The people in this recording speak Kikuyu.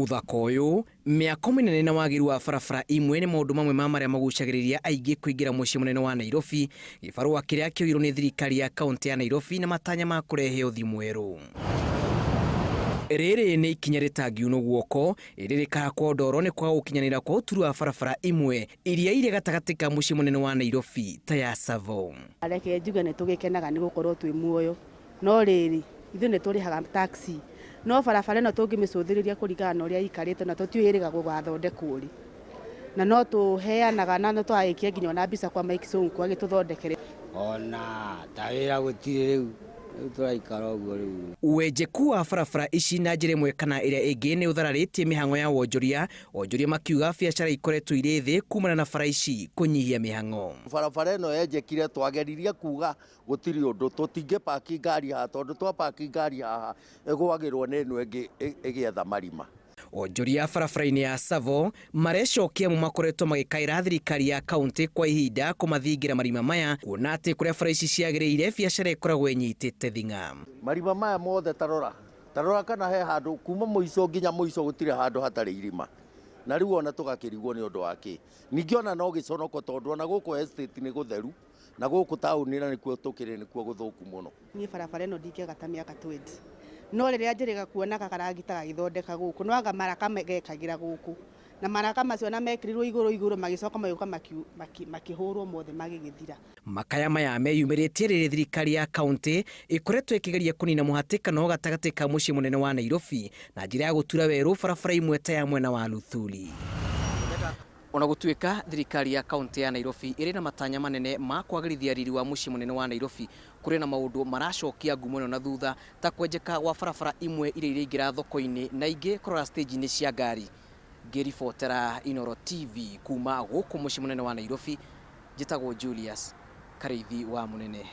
Ũthaka ũyũ, mĩako mĩnene na wagĩru wa barabara imwe nĩ maũndũ mamwe ma marĩa magucagĩrĩria aingĩ kũingĩra mũciĩ mũnene wa Nairobi, gĩbarũa kĩrĩa kĩoirwo nĩ thirikari ya kaũntĩ ya Nairobi na matanya ma kũrehe ũthi mwerũ. Rĩrĩ nĩ ikinya rĩtangiunwo guoko, ĩndĩ rĩkahakwo ndoro nĩ kwaga gũkinyanĩra kwa ũturi wa barabara imwe iria irĩ gatagatĩ ka mũciĩ mũnene wa Nairobi ta ya Tsavo. Reke njuge nĩ tũgĩkenaga nĩ gũkorwo twĩ muoyo, no rĩrĩ, ithuĩ nĩ tũrĩhaga tax, no barabara ĩno tũngĩmĩcũthĩrĩria kũringana na ũrĩa ĩikarĩte na tũtiũĩ ĩrĩga gũgathondekwo rĩ, na no tũheanaga na nĩ tũragĩikia nginya ona mbica kwa Mike Sonko agĩtũthondekere. Ona ta wĩra gũtirĩ rĩu, rĩu tũraikara ũguo rĩu. Wenjeku wa barabara ici na njĩra ĩmwe kana ĩrĩa ĩngĩ nĩ ũthararĩtie mĩhang'o ya wonjoria, onjoria makiuga biacara ikoretwo irĩ thĩ kumana na bara ici kũnyihia mĩhang'o. Barabara ĩno yenjekire twageririe kuga gũtirĩ ũndũ, tũtingĩ park ngari haha tondũ twa park ngari haha ĩgwagĩrwo nĩ ĩno ĩngĩ ĩgĩetha marima. Onjoria barabara-inĩ ya Tsavo marecokia amu makoretwo magĩkaĩra thirikari ya kauntĩ kwa ihinda kũmathingĩra marima maya kuona atĩ kũrĩa bara ici ciagĩrĩire biacara ĩkoragwo ĩnyitĩte thing'a. Marima maya mothe tarora, tarora kana he handũ kuma mũico nginya mũico gũtirĩ handũ hatarĩ irima, na rĩu ona tũgakĩrigwo nĩ ũndũ wa kĩ. Ningĩ ona no gĩconoko tondũ ona gũkũ estate nĩ gũtheru na gũkũ taũni na nĩkuo tũkĩrĩ nĩkuo gũthũku mũno. Niĩ barabara ĩno ndingĩaga ta mĩaka 20 no rĩrĩa njĩrĩga kuonaga karagita gagĩthondeka gũkũ no anga maraka gekagĩra gũkũ na maraka macio na mekĩrirwo igũrũ igũrũ magĩcoka magĩũka makĩhũrwo mothe magĩgĩthira. Makaya maya meyumĩrĩtie rĩrĩ thirikari ya kauntĩ ĩkoretwo ĩkĩgeria kũnina mũhatĩkano gatagatĩ ka mũciĩ mũnene wa Nairobi na njĩra ya gũtura werũ barabara imwe ta ya mwena wa Luthuli. Ona gũtuĩka thirikari ya kauntĩ ya Nairobi ĩrĩ na matanya manene ma kwagĩrithia riri wa mũciĩ mũnene wa Nairobi, kũrĩ na maũndũ maracokia ngumo ĩno na thutha ta kwenjeka gwa barabara imwe iria iraingĩra thoko-inĩ na ingĩ kũrora stage-inĩ cia ngari. Ngĩribotera Inooro TV kuma gũkũ mũciĩ mũnene wa Nairobi, njĩtagwo Julius Karĩithi wa Mũnene.